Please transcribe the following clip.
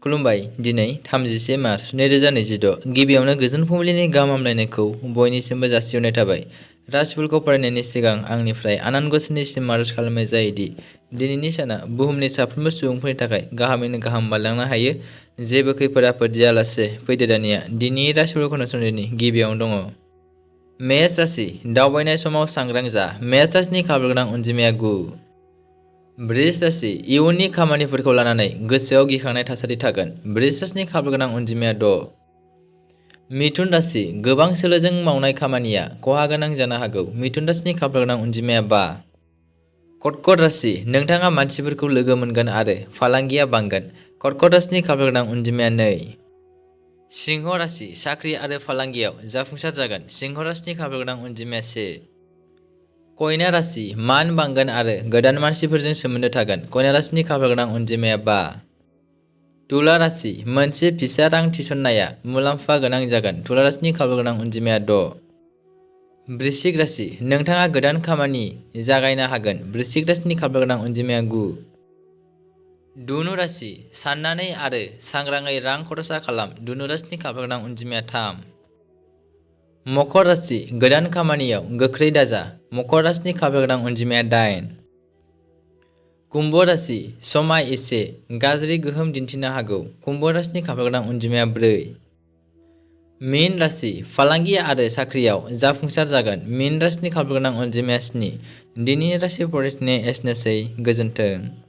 खुलुमबाय। दिनै 31 मार्च 2026 गिबियावनो गोजोन फुंबिलिनि गाहाम हामलायनायखौ बयनिसिमबो जासिहरनाय थाबाय। राशिफोरखौ फरायनायनि सिगां आंनिफ्राय आनान गसाइनिसिम आरज खालामनाय जायोदि दिनैनि साना बुहुमनि साफ्रोमबो सुबुंफोरनि थाखाय गाहामैनो गाहाम बारलांनो हायो। जेबो खैफोद आफोद जायालासे फैदो दानिया दिनैनि राशिफोरखौ खोनासंनायनि गिबियावनो दङ। मेष राशि दावबायनाय समाव सांग्रां जा। मेष राशिनि खाफालगोनां अनजिमाया 9। बृष राशि इयुननि खामानिफोरखौ लानानै गोसोआव गिखांनाय थासारि थागोन। बृष राशिनि खाफालगोनां अनजिमाया 6। मिथुन राशि गोबां सोलोजों मावनाय खामानिया खहा गोनां जानो हागौ। मिथुन राशिनि खाफालगोनां अनजिमाया 5। कर्कट राशि नोंथाङा मानसिफोरखौ लोगो मोनगोन आरो फालांगिया बांगोन। कर्कट राशिनि खाफालगोनां अनजिमाया 2। सिंह राशि साख्रि आरो फालांगियाव जाफुंसार जागोन। सिंह राशिनि खाफालगोनां अनजिमाया 1। कन्या राशि मान बांगोन आरो गोदान मानसिफोरजों सोमोन्दो थागोन। कन्या राशिनि खाफालगोनां अनजिमाया 5। तुला राशि मोनसे फिसा रां थिसननाया मुलाम्फा गोनां जागोन। तुला राशिनि खाफालगोनां अनजिमाया 6। वृश्चिक राशि नोंथाङा गोदान खामानि जागायनो हागोन। वृश्चिक राशिनि खाफालगोनां अनजिमाया 9। धनु राशि साननानै आरो सांग्राङै रां खरसा खालाम। धनु राशिनि खाफालगोनां अनजिमाया 3। मकर राशि गोदान खामानियाव गोख्रै दाजा। मकर राशिनि खाफालगोनां अनजिमाया 8। कुम्भ राशि समा एसे गाज्रि गोहोम दिन्थिनो हागौ। कुम्भ राशिनि खाफालगोनां अनजिमाया 4। मीन राशि फालांगि आरो साख्रियाव जाफुंसार जागोन। मीन राशिनि खाफालगोनां अनजिमाया 7। दिनैनि राशि फरायनाया एसेनोसै। गोजोन्थों।